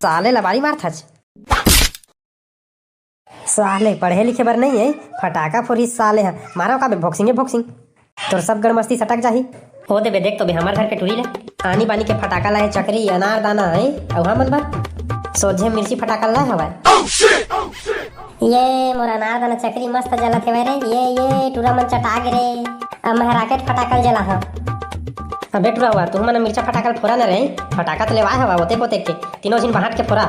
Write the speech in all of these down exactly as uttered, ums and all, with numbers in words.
साले लबारी मारथच। साले पढ़े लिखे बर नहीं है, फटाका फोरी साले ह। मारो का बे, भोक्सिंग है भोक्सिंग। तोर सब गड़मस्ती सटक जाही। ओ दे बे, देख तो बे, हमर घर के टूरी ले आनी बानी के फटाका लाए, चकरी, अनार दाना है, अउ हमन बर सोझे मिर्ची फटाका लाए हवय। ये मोर अनार दाना चकरी मस्त जलत हेवय रे। ये, ये टूरा मन चटा गे रे। अब मैं राकेट फटाका ल जला हव। अबे टूरा हुआ, तुहू मन मिर्चा फटाका ल फोरा न रे। फटाका तो लेवाए हवा ओते पोते के, तीनों झिन बांट के फोरा।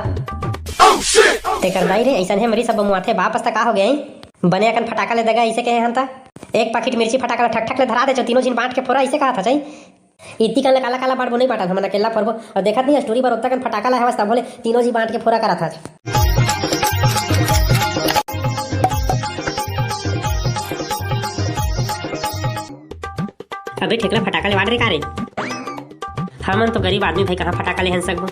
तेकर दाई रे, अइसन हे मरी सब बमुआथे, बाप अस त का हो गए? बने अकन फटाका ले देगा, अइसे कहे हन त। एक पाकिट मिर्ची फटाका ल ठक ठक ले धरा दे, जो तीनों झिन बांट के फोरा, अइसे कहा था चाही। इतनी कन ले काला काला बांटबो नहीं बांटन, हमन अकेला फोरबो। अउ देखत नहीं, स्टोरी बर ओतका कन फटाका लाए हवस, तभो ले तीनों झिन बांट के फोरा करत हस। अबे ठेकला, फटाका ले बांट रे का रे? हमन तो गरीब आदमी भाई, कहाँ फटाका ले हन सकबो?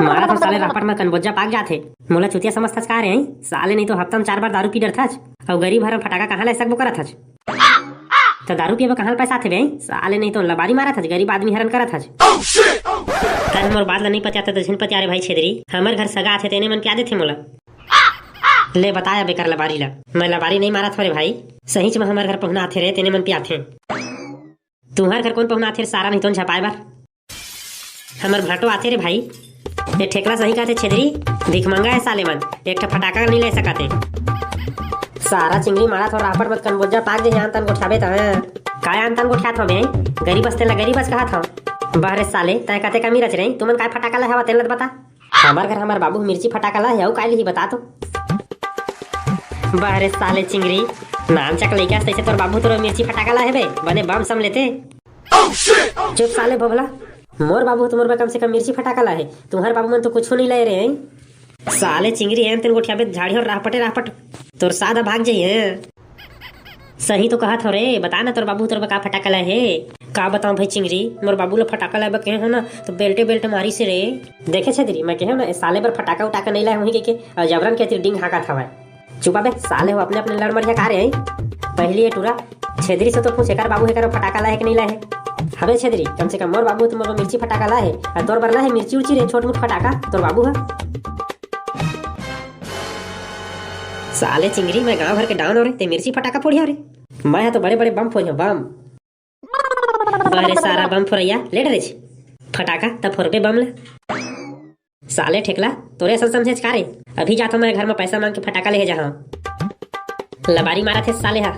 मारा तो साले रापट में कनबोजा पाक जाथे। मोला चुतिया समझथस का रे, हैं? साले नहीं तो हफ्ता में चार बार दारू पी डरथच। अउ गरीब हर फटाका कहाँ ले सकबो करत हच? तो दारू पिए बर कहाँ ले पैसा आथे बे? साले नहीं तो लबारी मारत हच, गरीब आदमी हरन करत हच। तन मोर बात ला नहीं पतियाते तो झिन पतिया रे भाई छेदरी। हमर घर सगा आथे तेने मन पिया देथे मोला। ले बताया बेकर लबारी ला। मैं लबारी नहीं मारत हो रे भाई। सहीच में हमर घर पहुना आथे रे, तेने मन पियाथे। तुहर घर कौन पहुना आथे रे सारा, नहीं तो झपाए बर। हमर भांटो आथे रे भाई। ये ठेकला सही कहते छेदरी, भिखमंगा है साले मन, एक ठा फटाका नहीं ले सकते। सारा चिंगरी मारा थोड़ा रापट मत कनबोजा पाक जे आन तान गोठियाबे त। काय आन तान गोठियात हो बे? गरीब अस तेला गरीब अस कहत हो। बहरे साले, तय कते कमी रच रही, तुमन काय फटाका ले हवा तेला बता। हमर घर हमर बाबू मिर्ची फटाका ला हे, अउ काय लिही बता तो। बहरे साले चिंगरी, नाम चक लइका तइसे तोर बाबू तोर मिर्ची फटाका ला हे बे, बने बम सम लेते। चुप साले भोभला, मोर बाबू तो मोर बर कम से कम मिर्ची फटाका ला हे, तुम्हर बाबू मन तो कुछ नहीं लाए रे हैं। साले चिंगरी हैं तेन गोठियाबे झाड़ी और राहपटे राहपट, तोर सादा भाग जाई है। सही तो कहत हो रे, बता ना तोर बाबू तोर बर का फटाका लाए हे। का बताऊं भाई चिंगरी, मोर बाबू ला फटाका लाए बर कहे हो ना तो बेल्टे बेल्टे मारी से रे। देखे छेदरी, मैं कहे हो ना ए साले बर फटाका उटाका नहीं लाए होही कहिके, और जबरन के तीर डिंग हाकत हवय। चुपा बे साले हो, अपने अपने लड़ मरिया का रे हैं? पहली ये टूरा छेदरी से तो पूछ एकर बाबू हे करो फटाका लाए हे कि नहीं लाए हे। हबे छेदरी, कम से कम मोर बाबू तो मोर बर मिर्ची फटाका लाए हे, और तोर बर लाए हे मिर्ची उर्ची रे, छोट मोट फटाका तोर बाबू है। साले चिंगरी, मैं गांव भर के डाउन हो रे, ते मिर्ची फटाका फोड़िया रे। मैं हा तो बड़े बड़े बम फोड़िया, बम। बहरे सारा बम फोड़ैया, ले डरे छे। फटाका त फोड़बे बम ले। साले ठेकला, तोरे असल समझे का रे? अभी जाथो मैं घर में पैसा मांग के फटाका ले जाहा। लबारी मारा थे साले हा।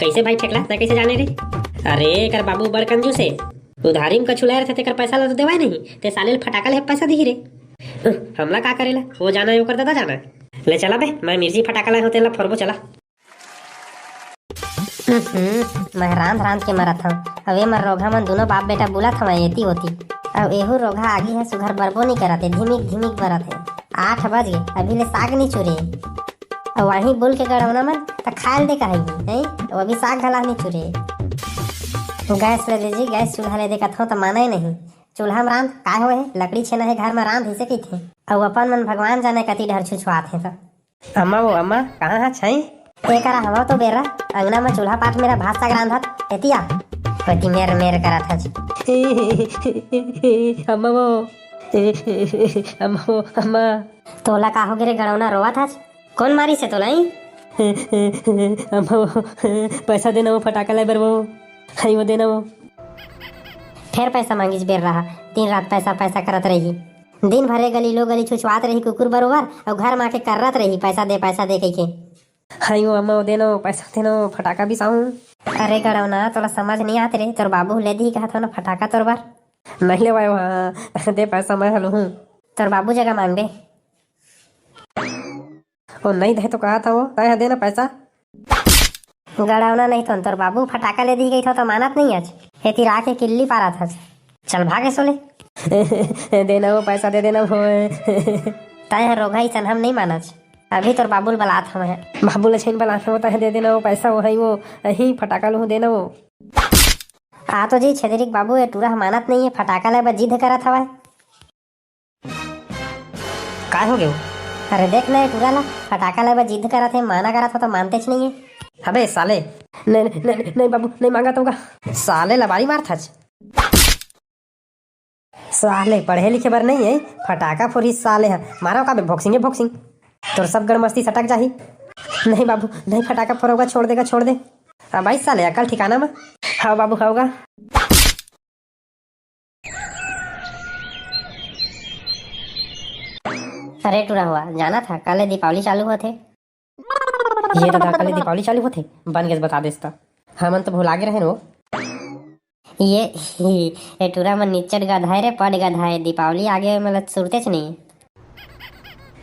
कैसे भाई ठेकला, तै कैसे जाने रे? अरे एकर बाबू बड़ कंजूस है, उधारी में कछु लाए रथे तेकर पैसा ला तो देवाए नहीं, ते साले ल फटाका ले पैसा दिही रे। हमला का करेला, वो जाना है ओकर दादा जाना है। ले चला बे, मैं मिर्ची फटाका लाए होते ला फोड़बो चला। हम्म, मैं रांध रांध के मरत हंव। अउ ए मन रोघा मन दुनो बाप बेटा बुलत हवय एती ओती। अउ एहू रोघा आगी ह सुघर बरबो नइ करत हे, धिमिक धिमिक बरत हे। आठ बज गे, अभी ले साग नइ चुरे। अउ वहीं बुल के गड़ौना मन त खायल दे कहाई, हैं? अउ अभी साग घला नइ चुरे। गैस ले दे जी, गैस चूल्हा ले दे कथों त मानय नहीं। चूल्हा म रांध, काय होय हे? लकड़ी छेना हे घर म रांध, इसे कहिथे। अउ अपन मन भगवान जाने कति डहर छुछुआत हे त। अम्मा वो, अम्मा, कहाँ हा छई? ए करा हवा तो बेरा, अंगना में चूल्हा पाट मेरा भात साग रांधत, एतिया। पति मेर मेर करत हच। अम्मा वो, अम्मा वो, अम्मा। तोला का हो गे रे गड़ौना, रोवत हच? कौन मारी से तोला, ई? अम्मा वो, पैसा देना वो फटाका लाए बर वो। हई वो देना वो। फेर पैसा मांगिस बेर रहा, दिन रात पैसा पैसा करत रही। दिन भर ए गली लो गली छुछवात रही कुकुर बरोबर, अउ घर म आके कर्रत रही, "पैसा दे, पैसा दे," कहिके। हाय ओ अम्मा, ओ दे न, पैसा दे न, फटाका बिसाहूं। अरे गड़ौना, तोला समझ नइ आत रे, तोर बाबू ले दिही कहत हो ना फटाका तोर बर। नहीं लेवाय ओ, हाँ, दे पैसा, मैं हलूहूं। तोर बाबू जगह मांगबे। ओ नहीं दे तो कहत हो, तैं ह दे ना पैसा। गड़ौना नहीं तो तोर बाबू फटाका ले दी गई थो तो मानत नहीं आज। एती राख के किल्ली पारत हस। चल भागे सोले। दे ना वो पैसा, दे देना वो। तय ह रोघा इसन हम नहीं मानच। अभी तोर बाबू ल बलात हवं। बाबू ल छेन बलात हवं, तय ह दे देना वो पैसा, वो है वो, अही फटाका लूहूं, दे ना वो। आ तो जी छेदरी के बाबू, ए टूरा ह मानत नहीं है, फटाका ले बर जिद करत हवय। काय हो गयो? अरे देख ना, ए टूरा ला फटाका लेबे जिद करत हे, माना करत हो तो मानतेच नहीं है। अबे साले, नहीं, नहीं, नहीं, नहीं बाबू, नहीं मांगा तोगा। साले लबारी मारथच। साले पढ़े लिखे बर नहीं है, फटाका फोड़ही साले ह। मारो का बे, भोक्सिंगे भोक्सिंग। तोर सब गड़ मस्ती सटक जाही। नहीं बाबू, नहीं, फटाका फोड़ोगा, छोड़ देगा, छोड़ दे। अब भाई साले, अकल ठिकाना में। हाँ बाबू, होगा। अरे टूरा हुआ, जाना था कल दीपावली चालू होथे। ये ददा, कल दीपावली चालू होथे, बन गेस बता देस त। हमन तो भुला गे रहेन वो। ये, ये टूरा मन निच्चट गधाए रे, पट गधाए, दीपावली आगे मतलब सुरतेच नहीं।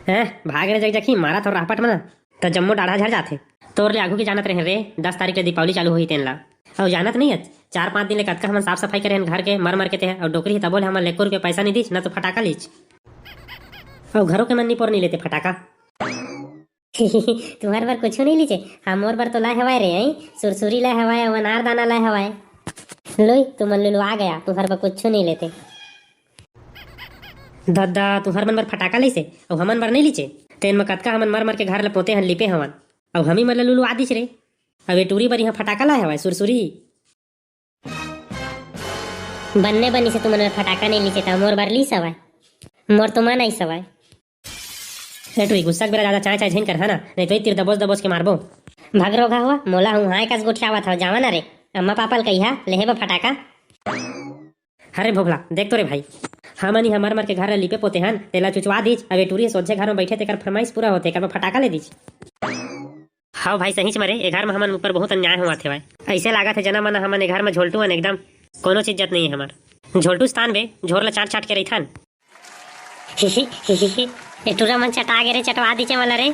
हैं, भाग रे जगजखी, मारा थोर राहपट मना, त जम्मो डाढ़ा झर जाथे। तोर ले आघू के जानत रहे रे, दस तारीख ले दीपावली चालू होही तेन ला। अउ जानत नहीं अच, चार पांच दिन ले कतका हमन साफ सफाई करे हन घर के, मर मर के ते ह, अउ डोकरी ह तभो ले हमन ले एको रुपया पैसा नहीं दीच, न तो फटाका लीच। अउ घरो के मन निपोर नहीं लेते फटाका। तुहर बर कुछु नहीं लीचे, हमोर बर तो लाए हवाए रे, आई सुरसुरी लाए हवाए, अउ अनारदाना लाए हवाए। लोई, तुमन लुलुआ गया, तुहर बर कुछु नहीं लेते। दद्दा, तुहर मन बर फटाका लइसे, अउ हमन बर नहीं लीचे। तेन म कतका हमन मर मर के घर ल पोते हन, लिपे हवन, अउ हमी मन ल लुलुआ दिस रे। अउ ए टूरी बर इहाँ फटाका लाए हवाए, सुरसुरी। बन्ने बनी से तुमन बर फटाका नहीं लीचे, त मोर बर लीस हवाए, मोर तो मन आइस हवाए। ए टूरी, गुस्सा के बेरा जादा चाय चाय झिन कर, हा ना, नहीं तो ए तीर दबोच दबोच के मारबो। भग रोगा हुआ, मोला हूँ हाय कस गोठियावत हव, जावा ना रे, अम्मा पापा ल कहिहा, लेहे बर फटाका। अरे भोभला, देख तो रे भाई, हमन इहाँ मर मर के घर ल लिपे पोते हन, तेला चुचवा दीच, अब ए टूरी सोझे घर में बैठे तेकर फरमाइश पूरा होथे, एकर बर फटाका ले दीच। हव भाई, सहीच म रे, ए घर म हमन ऊपर बहुत अन्याय होवत हेवय। अइसे लागत हे जना मन हमन ए घर म झोलटू हन एकदम, कोनो चीज इज्जत नहीं हे हमर। झोलटू स्थान बे, झोर ल चाट चाट के रहिथन। हिही, हिही, ए टूरा मन चटा गे रे, चटवा दीचे मला रे।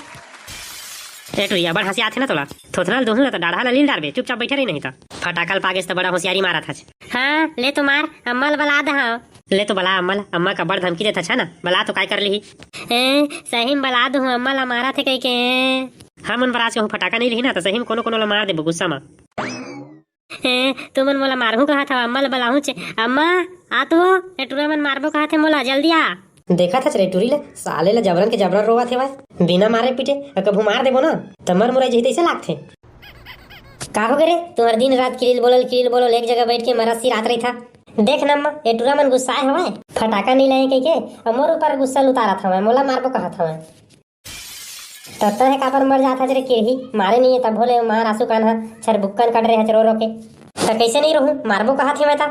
ए टूरी, अबड़ हंसी आथे ना तोला। थोथना ल दुहन ल त डाढ़ा ल लील डारबे, चुपचाप बैठे रही नहीं त। फटाका ल पागेस त बड़ा होशियारी मारत हच। हाँ, ले तो मार, अम्मा ल बला दे हाँ। ले तो बला अम्मा ल, अम्मा का बड़ धमकी देत हच ना, बला तो काय कर लिही। ए, सही म बला दूहूँ, अम्मा ल मारत हे कहिके। हमन बर आज कहूँ फटाका नहीं लिही ना, त सही म कोनो कोनो ल मार देबो गुस्सा म। ए, तुमन मोला मारहू कहत हव, अम्मा ल बलाहूँ चे। अम्मा, आ तो, ए टूरा मन मारबो कहत हे मोला, जल्दी आ। देखत हच रे टूरी ले, साले ल जबरन के जबरन रोवत हेवय। बिना मारे पीटे, अउ कभू मार देबो ना, त मर मुरई जही तइसे लागथे। का हो गे रे, तुहर दिन रात किरिल बोलल, किरिल बोलल, एक जगह बैठ के मरत सिरात रहिथा। देख न अम्मा, ए टूरा मन गुस्साए हवय, फटाका नहीं लाए कहिके, अउ मोर ऊपर गुस्सा ल उतारत हवय, मोला मारबो कहत हवय। त तैं काबर मर जात हच रे किरही? मारे नहीं हे तभो ले मार आंसू कान ह छरबुक्कन कट रहे हच रो रो के। त कइसे नहीं रहूं? मारबो कहत हे मैं त।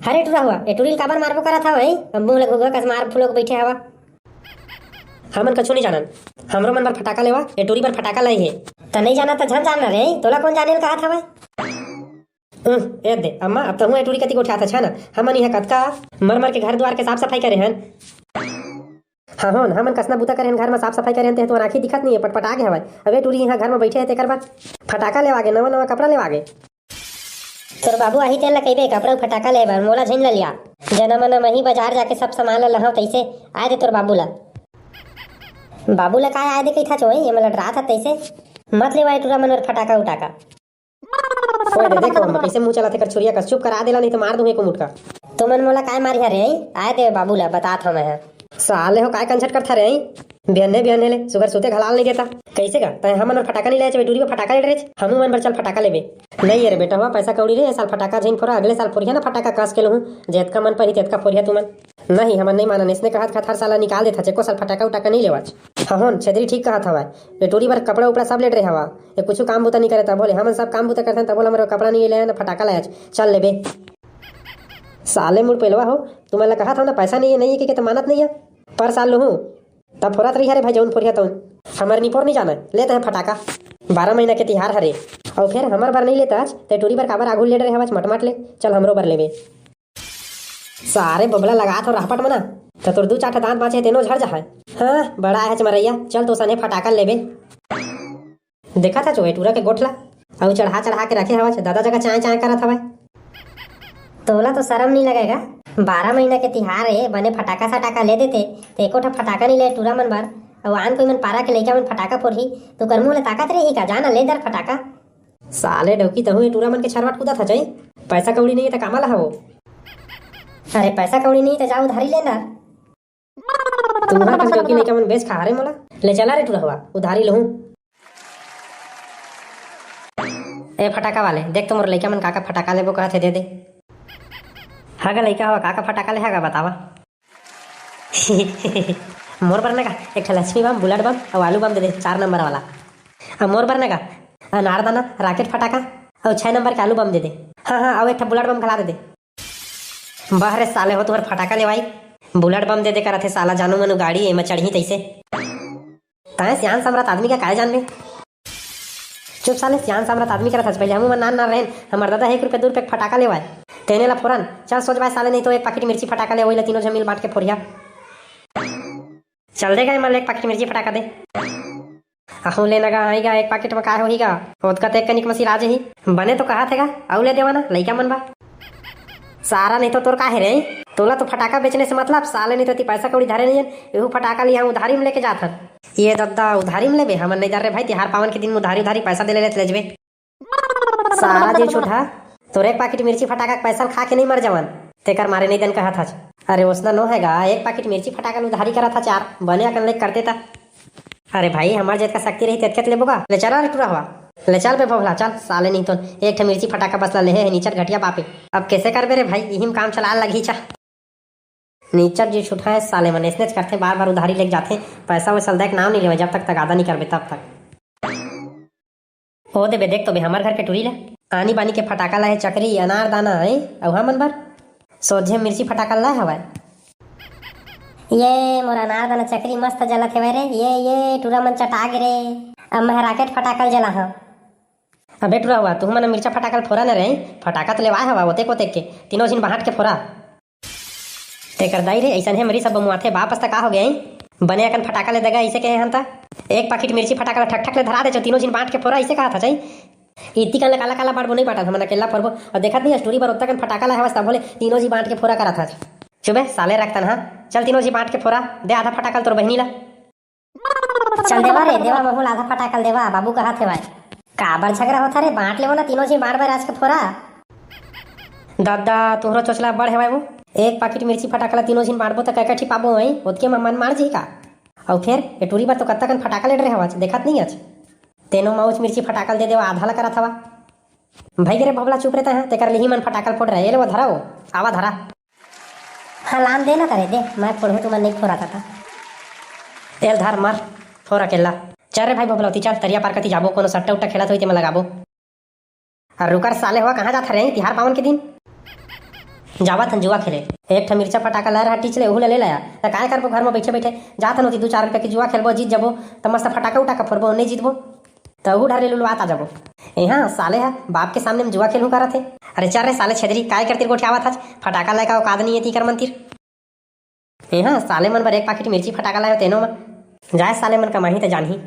हरे टूरा हुआ, ए टूरी ल काबर मारबो करत हव, हैं? अब मुंह ले घुघुआ कस मार फुलो के बैठे हवा। हमन कछु नहीं जानन। हमरो मन बर फटाका लेवा, ए टूरी बर फटाका लई हे। त नहीं जाना त झन जानना रे, तोला कौन जाने ल कहत हवय? उह, ए दे, अम्मा, अब तहूं ए टूरी कति गोठियात हच ना। हमन इहां कतका मर मर के घर दुआर के साफ सफाई करे हन। हाँ होन, हमन कसना बूता करे हन, घर म साफ सफाई करे हन, तेह तुहर आँखी दिखत नहीं हे, पटपटा गे हवय। अबे टूरी इहाँ घर म बैठे हे, तेकर बर फटाका लेवा गे, नवा नवा कपड़ा लेवा गे। तोर बाबू आही तेन ल कहिबे, कपड़ा अउ फटाका ले बर, मोला झिन ल लिया। जना मना मही बाजार जाके सब सामान ल लहाव तइसे, आए दे तोर बाबू ल। बाबू ल काय आए दे कहिथा चोय, ये मोला डरात ह तइसे। मत लेवा ए टूरा मन बर फटाका उटाका। ओए दे, देखो, हम कइसे मुंह चलाथे कर छुरिया कस, चुप करा देला, नहीं तो मार दूं एको मुटका। तुमन मोला काय मारिहा रे? आए दे बाबू ला, बतात हंव मैं ह। साले हो, काय कंझट करथा रे? बिहन्ने बिहन्ने ले सुगर सुते घलाल नहीं देता। कइसे गा? तैं हमन बर फटाका नहीं लाए, चबे टूरी बर फटाका ले डरेच, हमू मन बर चल फटाका लेबे। नहीं ये रे बेटा हुआ, पैसा कौड़ी नहीं हे, ए साल फटाका झिन फोरा, अगले साल फोरिहा ना फटाका कस के लहूं, जेतका मन पही तेतका फोरिहा तुमन। नहीं, हमन नहीं मानन, इसने कहत कहत हर साल निकाल देथा, एको साल फटाका उटाका नहीं लेवाच। हहोन, छेदरी ठीक कहत हवय, ए टूरी बर कपड़ा उपड़ा सब लेट रहे हवा, ये कुछ काम बुता नहीं करे, तभो ले हमन सब काम बुता करथन, तभो ले हमर कपड़ा नहीं ले ना फटाका लायच, चल लेबे। साले मुड़ पेलवा हो, तुमन ला कहत हव ना पैसा नहीं है, नहीं है के, के तो मानत नहीं है, पर साल लुहू, तब फोरत रही हरे भाई, जौन फोरिया तौन, हमर निपोर नहीं जाना, लेते हैं फटाका, बारह महीना के तिहार हरे, और फिर हमर बर नहीं लेता आज, ते टूरी बर काबर आगू लेट रहे हवच, मटमट ले, चल हमरो बर लेबे। सारे बबला लगात हो रहपट मना, त तोर दू चार ठा दांत बांचे हे, तेनो झड़ जाहय। हाँ, बड़ा आहे चमरैया, चल तो सने फटाका लेबे। देखत हच ओ टूरा के गोठ ला, अउ चढ़ा चढ़ा के रखे हवच, दादा जगह चाय चाय करत हवय। तोला तो शरम नहीं लगेगा? बारह महीना के तिहार हे, बने फटाका सटाका ले देते, ते एको ठा फटाका नहीं ले टूरा मन बर, अउ आन कोई मन पारा के लइका मन फटाका फोड़ही, तो कर मुंह ले ताकत रही का? जाना ले दर फटाका। साले डौकी, तहूं ये टूरा मन के छरवट कूदत हच, पैसा कौड़ी नहीं है त कामा ला हवो? अरे पैसा कौड़ी नहीं त जा उधारी ले ना। तुम्हारा कस डौकी लइका मन बेच खा रे मोला। ले चला रे टूरा हुआ, उधारी लहूं। ए फटाका वाले, देख तो मोर लइका मन का का फटाका लेबो कहत हे, दे दे। हागा लइका हुआ, का का फटाका ले हागा बतावा। मोर बर ना का एक ठा लक्ष्मी बम, बुलेट बम अउ आलू बम दे दे, चार नंबर वाला। अउ मोर बर ना का अनार दाना, राकेट फटाका अउ छह नंबर के आलू बम दे दे। हाँ हाँ, अउ एक ठा बुलेट बम घला दे दे। बह रे साले हो, तुहर फटाका लेवाई, बुलेट बम दे दे करत हे साला, जानू मनू गाड़ी एमा चढ़ही तइसे। तैं सियान समरत आदमी का काय जानबे? चुप साले, सियान समरत आदमी करत हस। पहले हमू मन नान नान रहेन, हमर दादा एक रुपया दू रुपया के फटाका लेवाय, तेने ला फोरन। चल सोच बाय साले, नहीं तो एक पाकिट मिर्ची फटाका ले, वही ला तीनों झन मिल बांट के फोरिया। चल दे गा, एमन ले एक पाकिट मिर्ची फटाका दे। अहू ले न गा, आई गा, एक पाकिट म काय होही गा, ओतका ते एक कनिक म सिरा जही। बने तो कहत हे गा, अउ ले देवा ना, लइका मन बा। सारा नहीं तो तोर का हे रे, तोला तो फटाका बेचने से मतलब साले, नहीं तो ती पैसा कौड़ी धरे नहीं हन, एहू फटाका लिया उधारी में लेके जात हन। ये दद्दा, उधारी में लेबे, हमन नहीं दर रे भाई, तिहार पावन के दिन में उधारी उधारी पैसा दे ले लेत लेजबे। सारा जीव छूटा, तोर एक पाकिट मिर्ची फटाका के पैसा ल खा के नहीं मर जावन, तेकर मारे नहीं देन कहत हच। अरे ओसना नो हे गा, एक पाकिट मिर्ची फटाका ल उधारी करत हच यार, बने अकन लेक करते ता। अरे भाई, हमर जेतका शक्ति रही तेतके त लेबो गा। ले चल रे टूरा हवा, ले चल बे भोभला, चल साले नहीं तो एक ठे मिर्ची फटाका बस ला लेहे हे निचट घटिया बापे। अब कैसे करबे रे भाई, इही म काम चलाए लगही चा। निचट जीव छूटा हे साले मन, अइसनेच करथे, बार बार उधारी लेके जाथे, पैसा वैसा ल दे के नाम नहीं लेवे, जब तक तगादा नहीं करबे तब तक। ओ देबे, देख तो बे, हमर घर के टूरी ला आनी बानी के फटाका लाए हे, चकरी, अनार दाना है, अउ हमन बर सोझे मिर्ची फटाका लाए हवय। ये मोर अनार दाना चकरी मस्त जलत हेवय रे, ये, ये टूरा मन चटा गे रे, अब मैं राकेट फटाका ल जला हव। अबे टूरा हुआ, तुहू मन मिर्चा फटाका ल फोरा न रे, फटाका तो लेवाए हवा ओतेक ओतेक के, तीनों झिन बांट के फोरा। तेकर दाई रे, अइसन हे मरी सब बमुआथे, बाप अस त का हो गया? बने अकन फटाका ले देगा, अइसे कहे हन त। एक पाकिट मिर्ची फटाका ल ठक ठक ले धरा दे, जो तीनों झिन बांट के फोरा, अइसे कहा था चाही। इतनी कन ले काला काला बांटबो, नहीं बांटत हमन अकेला फोरबो। अउ देखत नहीं, अस टूरी बर ओतका कन फटाका लाए हवस, तब बोले तीनों झी बांट के फोरा करत हच। चुबे साले रखतन, हाँ, चल तीनों झी बांट के फोरा, दे आधा फटाका ल तोर बहिनी ला। चल देवा रे, देवा, महू ल आधा फटाका ल देवा, बाबू कहत हेवय। काबर झगड़ा होत हे रे, बांट लेवो ना तीनों झी, बांट बर आज के फोरा। दद्दा, तुहरो चोचला बड़ हेवय वो। एक पाकिट मिर्ची फटाका ला तीनों झिन बांटबो त कय कठी पाबो हई, ओतके म मन मार जही का? अउ फेर ए टूरी बर तो कत्ता कन फटाका ले डरे हवच, देखत नहीं अच। तेनो मउच मिर्ची फटाका ल दे देवा, आधा ला करत हवा। भई गे रे भोभला, चुप रे तैं, तेकर लिही मन फटाका ल फोड़ रहे, ए ले वो धरा वो, आवा धरा। हाँ, लान दे ना करे, दे, मैं फोड़हूँ, तुमन नहीं फोरा था। तेल धर, मर, फोर अकेला। चल रे भाई भोभला, ओती चल, तरिया पार कती जाबो, कोनो सट्टा उट्टा खेलत होई, तेमा लगाबो। अरे रुकर साले, हुआ कहाँ जात हरे तिहार पावन के दिन? जावत हन जुआ खेले। एक ठा मिर्चा फटाका लाए रहा टीच ले, ओहू ला ले लाया। त काय करबो घर में बैठे बैठे? जात हन ओती दू चार रुपया के जुआ खेलबो, जीत जाबो, त मस्त फटाका उटाका फोड़बो, नहीं जीतबो त ओहू डहर ले लुलुआत आ जाबो। ए हाँ, साले हा बाप के सामने में जुआ खेलहूँ करत हे। अरे चल रे साले छेदरी, काय करतिर गोठियावत हच? फटाका लाए का औकात नहीं है तीकर मन तिर। ए हाँ, साले मन बर एक पाकिट मिर्ची फटाका लायो तेनो म। जाए साले मन कमाही त जानही।